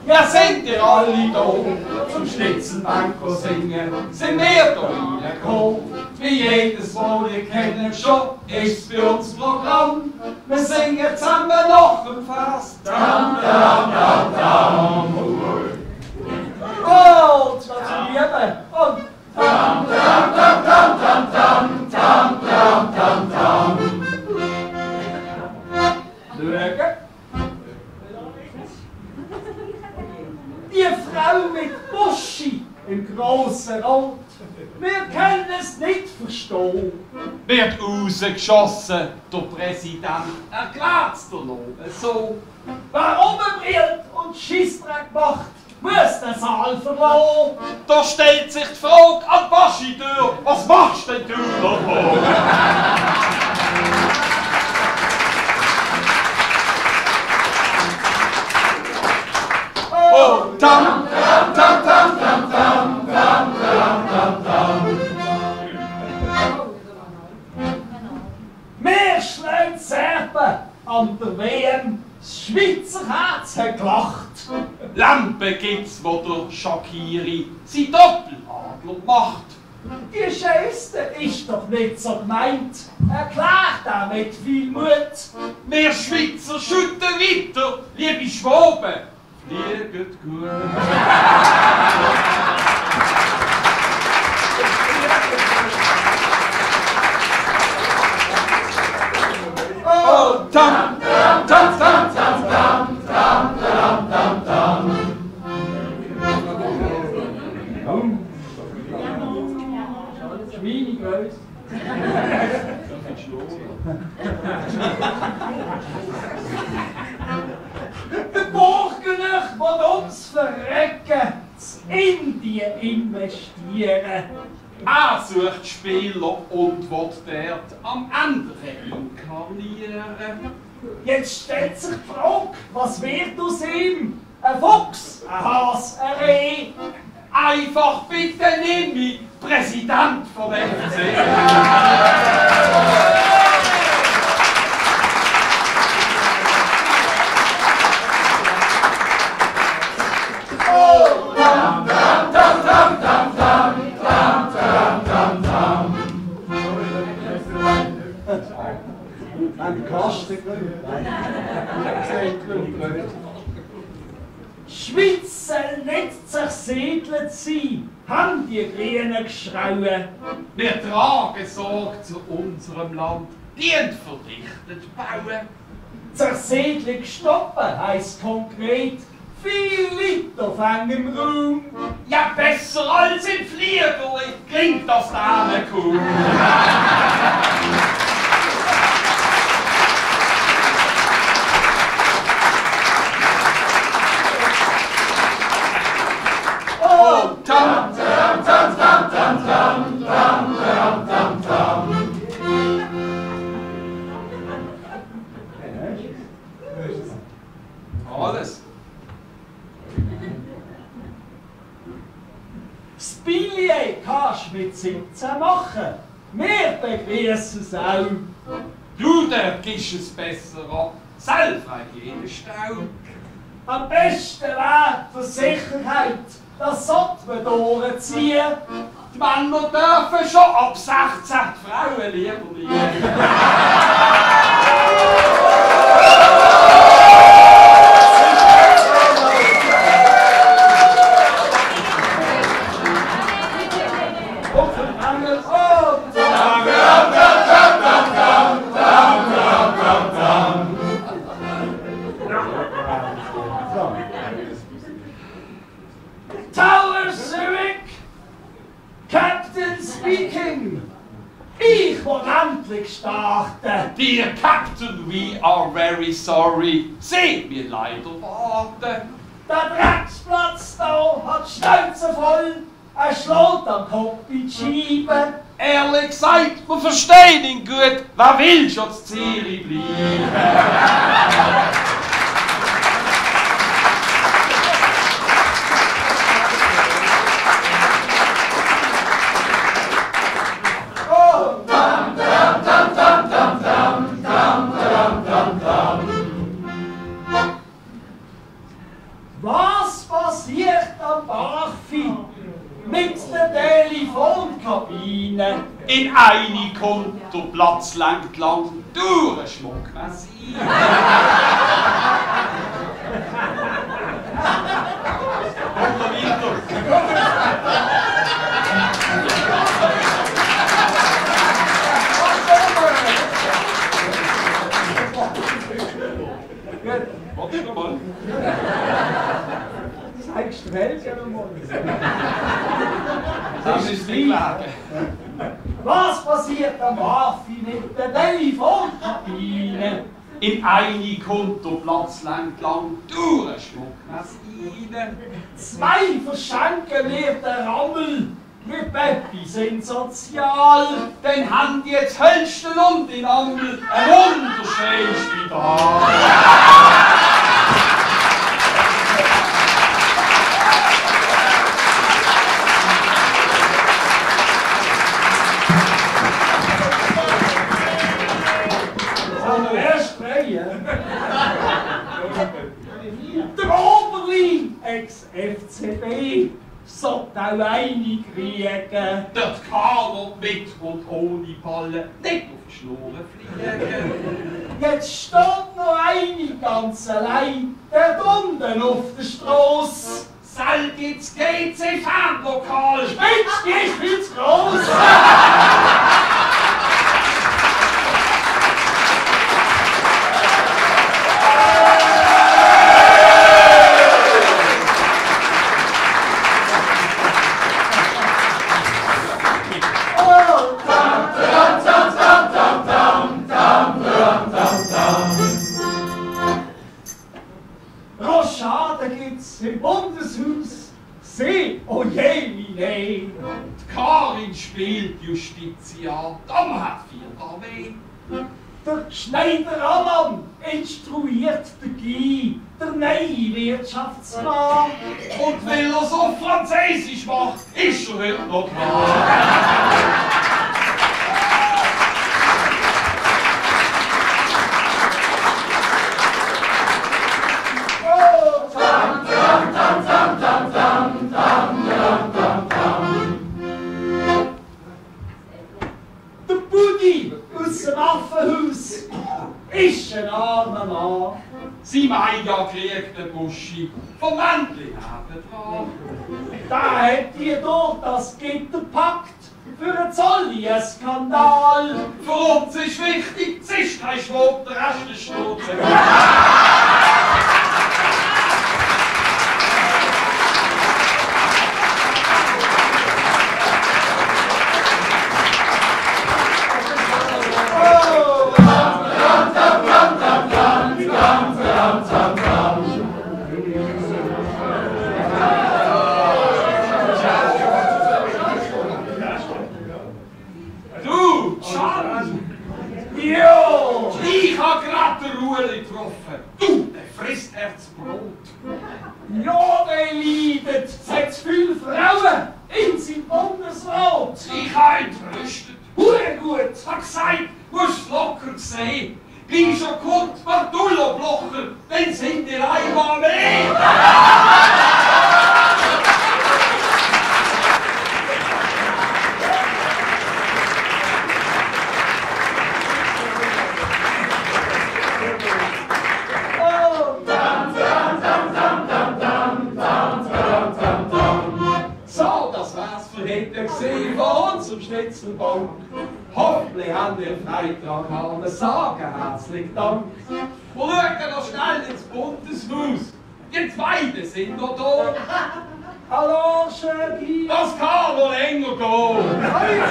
Ja, sind ihr alle da zum Schnitzelbanko singen? Sind wir da reingekommen? Wie jedes Mal, ihr kennt schon, ist bei uns Programm. Wir singen zusammen nach dem Fest. Dam, dam, dam, dam. Oh, das war Liebe. Und dam, dam, dam, dam, dam, dam, dam, dam, dam, dam. Schauen. Die Frau mit Buschi im grossen Rot, wir können es nicht verstehen. Wird rausgeschossen, der Präsident erklärt's dir noch so. Wer rumbrüllt und Scheissdreck macht, muss den Saal verlassen. Da stellt sich die Frage an die Baschi-Tür, was machst denn du noch? Oh, dam, dam, dam, dam, dam, dam, dam, dam, dam. Wir schlagen Serben an der WM, das Schweizer Herz hat gelacht. Lampen gibt's, wo der Shakiri sein Doppeladler macht. Die Geste ist doch nicht so gemeint, erklärt er mit viel Mut. Wir Schweizer schütten weiter, liebe Schwaben. Fliegt gut. Oh, dam, dam, dam, dam, dam, dam, dam, dam, dam, dam. Schweinegröß. Der Burgener will uns verrecken, in Indien investieren. Er sucht Spieler und will dort am Ende reinkarnieren. Jetzt stellt sich die Frage, was wird aus ihm? Ein Fuchs, ein Hase, ein Reh? Einfach bitte nimm mich Präsident von FC. Schweiz soll nicht zersiedelt sein, haben die Grünen geschrauen. Wir tragen Sorge zu unserem Land, dient verdichtet bauen. Zersiedlung stoppen heisst konkret, viel Leute auf engem Raum. Ja, besser als im Fliegerli klingt das kaum. Oh, tam, tam, tam, tam, tam, tam, tam, tam, tam, tam. Alles. Das Billett kannst du mit 17 machen. Wir begrüßen es auch. Du, der gibst es besser ab. Selber jeden Stau. Am besten wäre für Sicherheit, das sollte man durchziehen. Die Männer dürfen schon ab 16, die Frauen lieber nicht. Tower Zurich, Captain speaking. Ich will endlich starten. Dear Captain, we are very sorry. Seht mir leider warten. Der Drecksplatz da hat Schnauze voll. er schlägt am Kopf in die Scheibe. Ehrlich gesagt, man versteht ihn gut. Wer will schon zu Zürich bleiben? Was passiert am Barfi mit der Telefonkabine? In eine kommt der Platz lenkt lang durch ein Schmuckmessin. Kommt noch weiter. Warte noch mal. Zeigst du Welt ja noch mal. Das ist nicht gelegen. Was passiert am Barfi mit der Telefonkabine? In eine kommt der Platz lenkt lang durch ein Schmuckmessin. Zwei verschenken mir den Rammel. Wir Peppi sind sozial. Dann haben die jetzt Hölsten und den Angel ein wunderschönes Spital. Der Oberli, ex-FCB, sollte auch eine kriegen. Dort kann er mit und ohne Ballen nicht auf die Schnur fliegen. Jetzt steht noch eine ganz allein, der unten auf der Strasse. Selbst GC Fanlokal. Spitz, die ist viel zu gross. Rochade gibt's im Bundeshaus. See, oh je, mine. Karin spielt Justiziar, Dom hat 4 Armee. Der Schneider Ammann instruiert den Guy, der neue Wirtschaftsmann. Und weil er so französisch macht, ist er heute noch da. Der Buddy aus dem Affenhaus ist ein armer Mann. Sie Meier kriegt den Buschi vom Männli nebendran. Da hat die dort das Gitter gepackt für einen Zolli-Skandal. Für uns ist wichtig, es ist kein Schwab, der Rest ist tot. Du, Can! Jo! Ich hab grad den Ruhli getroffen. Du, der frisst Herzbrot. Ja, der leidet. Es hat zu viele Frauen in seinem Bundesrat. Ich hab entrüstet. Hure gut. Hab gesagt, musst locker sehen. Bin schon kommt, Bartullo Blocher, dann sind ihr einmal mehr. So, das war's für heute gesehen von uns im Schnitzelbank. Hoffentlich habt ihr Freitag mal sagen. Herzlichen Dank. Wir schauen noch schnell ins Bundeshaus. Die beiden sind noch da. Hallo, Schögi. Das kann noch länger gehen. Hallo.